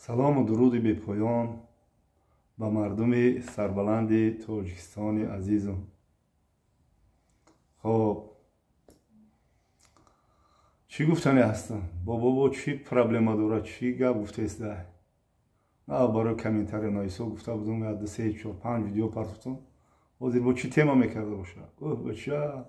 Салому дуруди бепоён ба мардуми сарбаланди Тоҷикистони азизум. Хоб, чӣ гуфтане ҳастам? Бобобо чӣ проблема дорад, чӣ гап гуфтаеста? На барои комментария нависо гуфта будум, як, ду, се, чор, панҷ видео партофтум. Ҳозир бо чӣ тема мекарда бошад? Оҳ, бача,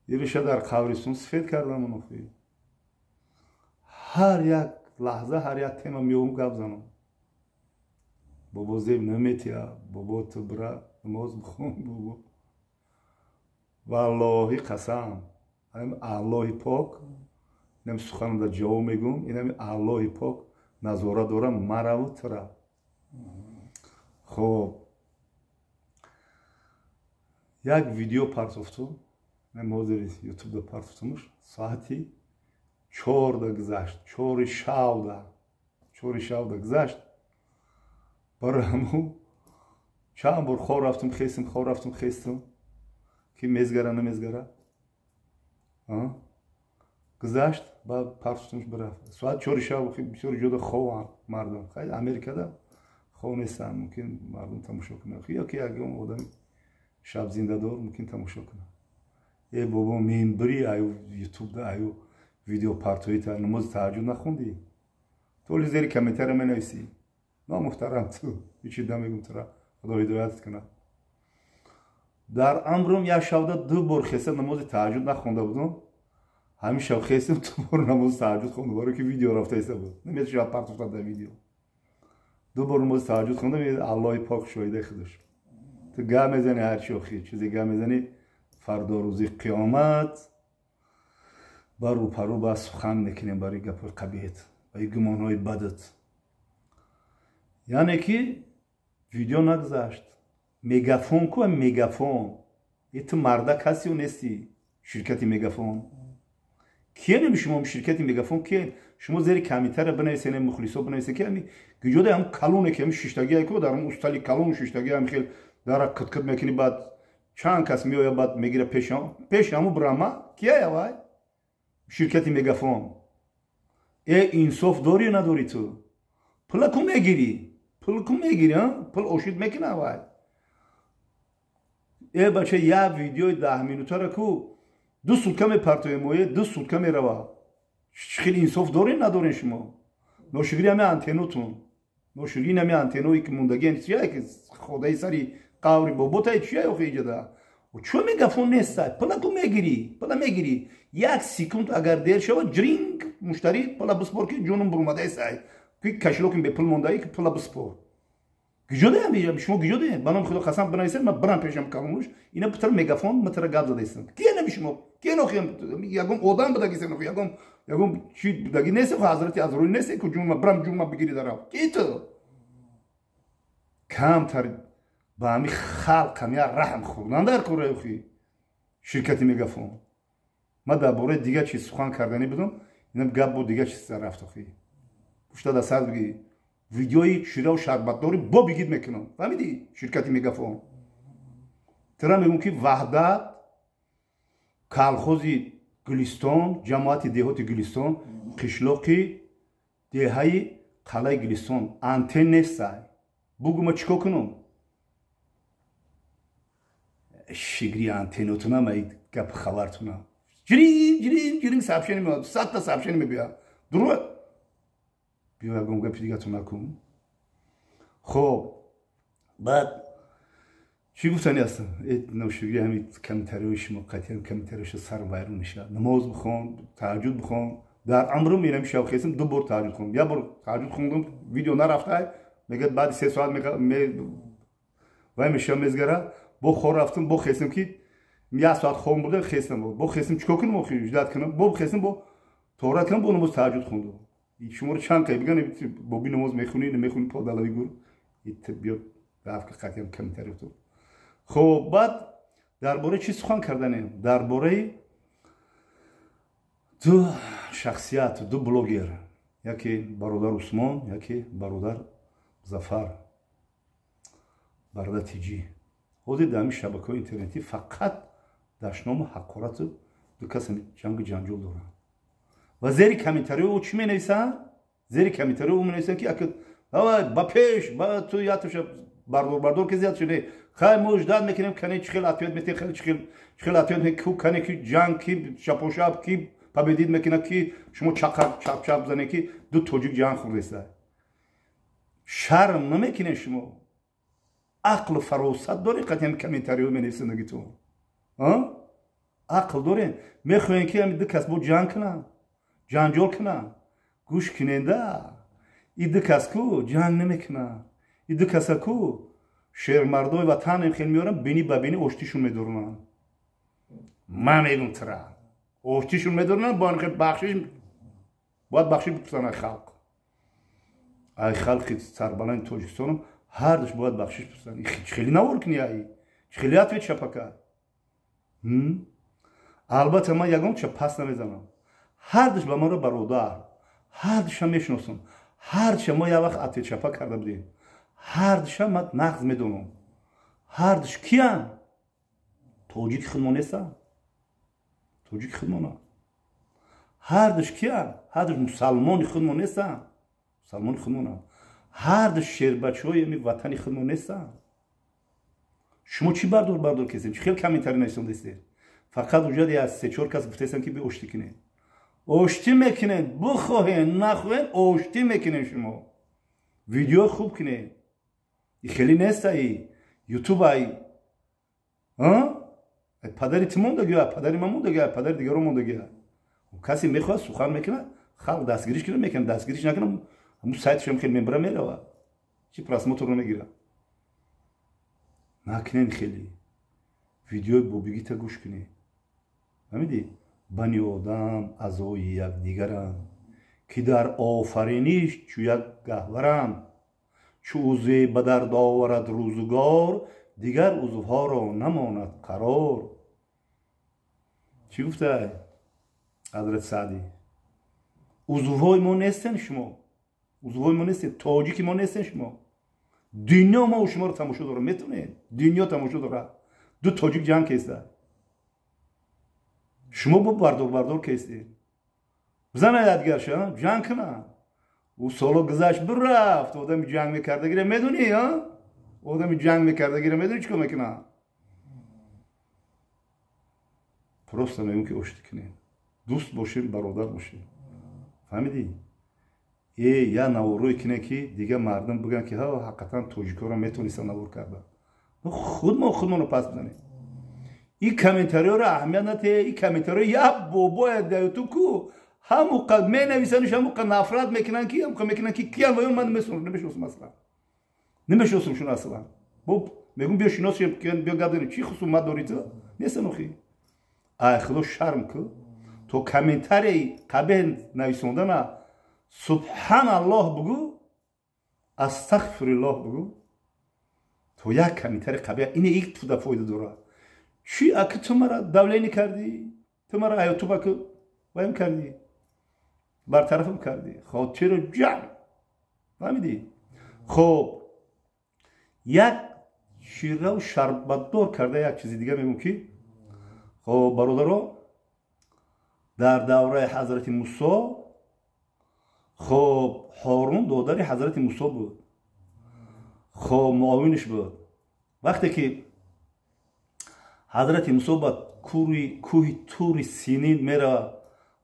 ириша дар қабристон сифед кардам. Охи, ҳар як лаҳза, ҳар як тема меёбум, гап занам. Бобо зеб наметия, бобо, ту бира намоз бихон, бобо. Валлоҳи қасам, ҳами Аллоҳи пок, инами суханам дар ҷавоб мегӯм, инами Аллоҳи пок назора дорам мараву тура. Хоб, як видео партофтум, ҳозир Ютубда партофтумуш, соати 4-да гузашт, 4-и шавда, 4-и шавда гузашт. Барои ҳамун чанд бор хоб рафтум, хестим, хоб рафтум, хестим, ки мезгара, намезгара. Гузашт, баъд партофтумш, бирафт. Соат 4-и шав бисёр ҷода хованд мардум. Хай, Америкада хов нестанд, мумкин мардум тамошо кунад ё ки ягон одами шабзиндадор мумкин тамошо кунад. Э бобо, мембири аю Ютубда, аю видеопартоита намози таҳаҷҷуд нахондӣ? Толи зери комментария менависӣ. Номуҳтарам, ту ҳечи намегум, тура Худо ҳидоятат кунад. Дар амрум як шабда ду бор хеста намози таҳаҷҷуд нахонда будум. Ҳамин шаб хестам, ду бор намози таҳаҷҷуд хондам, барое ки видео рафта иста буд, наметавонам партофтан дар видео. Ду бор намози таҳаҷҷуд хондам, Аллоҳи пок шоҳидаи худаш. Ту гап мезанӣ, ҳарчи охи чизе гап мезанӣ, фардо рӯзи қиёмат ба рӯпарӯ ба сухан мекунем барои гапҳои қабиҳат, барои гумонҳои бадат. Яъне ки видео нагузашт. Мегафон ку, Мегафон, е ту мардак ҳастию нестӣ? Ширкати Мегафон киенем шумо? Ширкати Мегафон киен шумо? Зери комментария бинависен, мухлисо бинависен, ки ами гиҷода ҳам калоне, ки ами шиштагие ку, дар устали калон шиштагие, ами хел дара кит-кит мекунӣ, баъд чанд кас меоя, баъд мегира пеши ҳаму брама. Кия вай ширкати Мегафон? Э, инсоф дорӣ, надорӣ? Ту пула ку мегирӣ, пул ку мегирӣ, пул ошид мекуна вай. Э бача, як видеои 10 минутара ку 2 сутка мепартоем, ое 2 сутка мерава. Хеле инсоф дорен, надорен шумо? Ношукри ҳами антенотун, ношукри ҳами антеное ки мондагиан, чия ки ходаи сари қаври боботай, чия охи иҷода чо Мегафон нестай? Пула ку мегирӣ, пула мегирӣ. Як секунд агар дер шавад, ҷринг, муштарӣ пула биспор, ки ҷонум бурумадаесай, ки кошелёким бепул мондаи, ки пула биспор. Гиҷодаям шумо, гиҷодаем? Ба номи Худо қасам, бинависед, ман бирам пешам калонуш ина путара Мегафон митара гап задаистам. Кие наби шумо? Кие нохи? Ягон одам будагисем? Нохи ягон чи будаги несте? Ҳазрати Азроил несте ку ҷума бирам, ҷума бигири дарав. Ки ту камтар ба ҳами халқам я раҳм хӯрдан дар кораохи ширкати Мегафон. Ман дар бораи дигар чиз сухан карданӣ будам, инам гап бо дигар чиз рафт. Охи, пушта дар сар биги, видеои шираву шарбатдорӣ бо бигид мекунам, фаҳмидӣ? Ширкати Мегафон, тира мегӯм, ки Ваҳдат, колхози Гулистон, ҷамоати деҳоти Гулистон, қишлоқи деҳаи Қалаи Гулистон антен нестай. Бугу, ма чӣ кор кунам? Шигри антенотунам, ай гап хабартунам, ҷирин ҷирин ҷирин сообщение меояд, 100-та сообщение мебиёяд. Дуруг биё, ягон гапи дигатон накун. Хоб, баъд чӣ гуфтани ҳастам? Ношукри ҳами комментариҳои шумо, қатъиян комментариҳоша сар вайрон мешавад. Намоз бихон, таҳаҷҷуд бихон. Дар амрум инами шаб хестам, ду бор таҳаҷҷуд хондам. Як бор таҳаҷҷуд хондам, видео нарафтай, мегӯяд баъди 3 соат вай мешава, мезгара. Бо хор рафтам, бо хестам, ки як соат хоб бурда, хестам, бо хестам, чикор кунам охи? Ждать кунам? Бо хестам, бо тоҳорат кунам, бо намоз таҳаҷҷуд хондам. Шуморо чанд қай биган, боби намоз мехунӣ, намехунӣ, подалави гур биё рафка қатъиян комментариятон. Хоб, баъд дар бораи чӣ сухан карданем? Дар бораи ду шахсият, ду блогер, яке бародар Усмон, яке бародар Зафар, бародар Тиҷӣ. Ҳозир дар ҳамин шабакаҳои интернетӣ фақат дашному ҳақорату ду кас ҷангу ҷанҷол доранд ва зери комментариҳо ӯ чӣ менависанд? Зери комментарио менависанд, ки ака ба пеш ба ту ятуша бардор бардор ки зиёд шуде. Хай, мо ждать мекунем, кане чӣ хел ответ метем, хел чӣ хел ответ мекунем, кане ки ҷанг, ки шапошап, ки победить мекунад, ки шумо чақа чап чап занед, ки ду тоҷик ҷанг хӯрдеста. Шарм намекунед шумо? Ақлу фаросат доред, қатъи комментарио менависандагитон? Ақл доред? Мехоҳем, ки ҳами ду кас бо ҷанг кунанд, ҷанҷол кунанд? Гӯш куненда, и ду кас ку ҷанг намекунанд. И ду каса ку шермардои ватан хел меорам, бини ба бини оштишон медорунанд. Ман мегум тира, оштишон медорунанд. Бо хел бахшиш бояд бахшиш бипурсанд ай халқ, ай халқи сарбаланди Тоҷикистонам. Ҳардуш бояд бахшиш пурсанд. Хеле навор кунӣ, ай хеле ответ шапака. Албатта, ман ягон ча пас намезанам. Ҳардуш ба манро бародар, ҳардуша мешиносам, ҳардуша мо як вақт ответ шапа карда будем, ҳардуша ман нағз медонам. Ҳардуш киян? Тоҷики худмо нестанд? Тоҷики худмона. Ҳардуш киян? Ҳардуш мусалмони худмо нестанд? Мусалмони худмонанд. Ҳардуш шербачаҳои ами ватани худмо нестанд? Шумо чӣ бардор бардор кесем? Чӣ хел комментарий нависондастед? Фақат уҷади аз се-чор кас гуфтаестанд, ки биоштӣ кунед. Оштӣ мекунед, бихоҳед, нахоҳед, оштӣ мекунед. Шумо видео хуб кунед. И хеле нестаи ютуб. Ай падари ту мондаги, падари ман мондаги, падари дигаро мондаги. Касе мехоҳад, сухан мекунад, халқ дастгириш кунад, мекунад, дастгириш накунад, ҳамун сайтшам хел мебара, мерава, чи просмотр намегирад. Накунен хеле. Видеои бобигита гӯш кунед. Фаҳмидӣ? Бани одам аъзои якдигаранд, ки дар офариниш чу як гаҳваранд. Чу узве ба дард оварад рӯзгор, дигар узвҳоро намонад қарор. Чӣ гуфтай ҳазрат Саъдӣ? Узвҳои мо нестен шумо, узвҳои мо нестен, тоҷики мо нестен шумо. Дунё мо шуморо тамошо дорад, метонед? Дунё тамошо дорад, ду тоҷик ҷанг кеста, шумо бо бардор бардор кестед. Бизанад ядгарша, ҷанг кунад. Ӯ соло гузашт, бирафт. Одами ҷанг мекардагира медонӣ? Одами ҷанг мекардагира медонӣ, чӣ кор мекунад? Просто мегӯм, ки оштӣ кунем, дӯст бошем, бародар бошем. Фаҳмидӣ? Е я наворое кине, ки дигар мардум бигӯянд, ки ҳа, ҳақиқатан тоҷикоро метонистанд навор кардан. Худ мо худмонро пас бизанем. И комментариёро аҳамият натеҳ. И комментариё як бобоя дар ютуб ку ҳамуқа менависаниш, ҳамуқа нафрат мекунанд, ки ҳамуқа мекунанд, ки киян ваён, ман намешиносам аслан, намешиносам шуно аслан. Бо мегӯм, биё шинос, биё гап занем, чӣ хусумат дорӣ ту? Нестан охи. Ай худо шарм ку, то комментарияи қабеҳ нависондана субҳаналлоҳ бугӯ, астағфируллоҳ бугӯ. То як комментарий қабеҳ ине ик туда фоида дорад чӣ? Аки ту мара давление кардӣ, ту мара ютуб аку ваем кардӣ, бартарафам кардӣ, хотиру ҷамъ. Фаҳмидӣ? Хоб, як шираву шарбатдор карда як чизи дига мегӯм, ки хоб, бародаро, дар давраи ҳазрати Мусо, хоб, Ҳорун додари ҳазрати Мусо буд, хоб, муовиниш буд. Вақте ки ҳазрати Мусо ба кӯҳи Тури Синин меравад,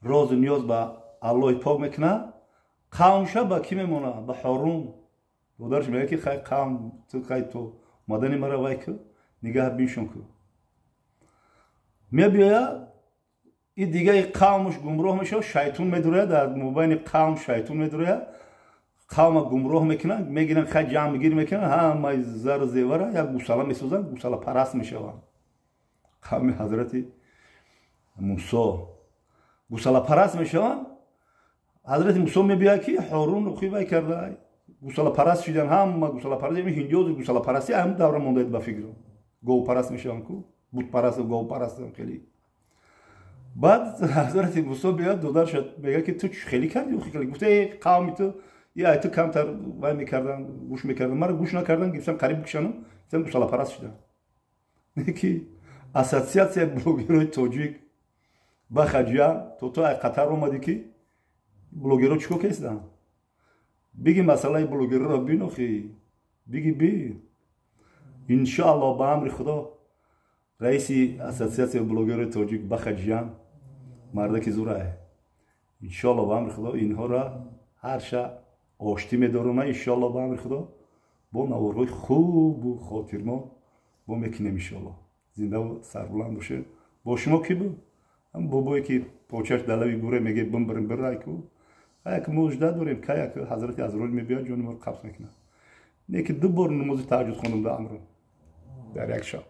розу ниёз ба Аллоҳи пок мекунад, қавмша ба кӣ мемонад? Ба Ҳорун. Додараш мегӯяд, ки хай, қавм ту, хай, ту омадани мара вай ку, нигаҳ биншон ку. Мебиёяд, и дигаи қавмуш гумроҳ мешавад, шайтон медурояд дар мобайни қавм, шайтон медурояд, қавма гумроҳ мекунад. Мегиранд, хай, ҷамъгир мекунанд, ҳамаи зару зевара як гусала месозанд, гусалапараст мешаванд. Қавми ҳазрати Мусо гусалапараст мешаванд. Ҳазрати Мусо мебиёяд, ки Ҳорун вай карда, гусалапараст шидан ҳама гусалапараст. Ҳиндиёз гусалапарастӣ ҳам давра мондаед ба фикру, говпараст мешаванд ку, бутпараст, говпараст хеле. Баъд ҳазрати Мусо биёяд, додарша мегӯяд, ки ту хеле кардӣ? Гуфта, қавми ту ай ту камтар вай мекардан, гӯш мекардан, мара гӯш накардан, гирифтан, қариб бикшанам, гирифтан, гусалапараст шидан. Ки ассотсиатсияи блогерои тоҷик ба хаҷия то ту ай Қатар омадӣ, ки блогеро чӣ кор кестанд? Биги масъалаи блогерро бинохи, биги бин. Иншоалло, ба амри Худо, раиси Ассотсиатсияи блогерои тоҷик Бахаҷиян мардаки зурае. Иншоалло, ба амри Худо, инҳоро ҳар ша оштӣ медорона. Иншоалло, ба амри Худо, бо наворҳои хубу хотирмон бо мекунем, иншоалло. Зиндаву сарбуланд бошед. Бо шумо кӣ буд? Ҳам бобое, ки почаш далави гуре меге бимбирим бирайку. Як мужда дорем, ка як ҳазрати Азроил мебиёд, ҷони моро қабз мекунад. Не ки ду бор намози таҳаҷҷуд хондум дар амрум, дар як шаб.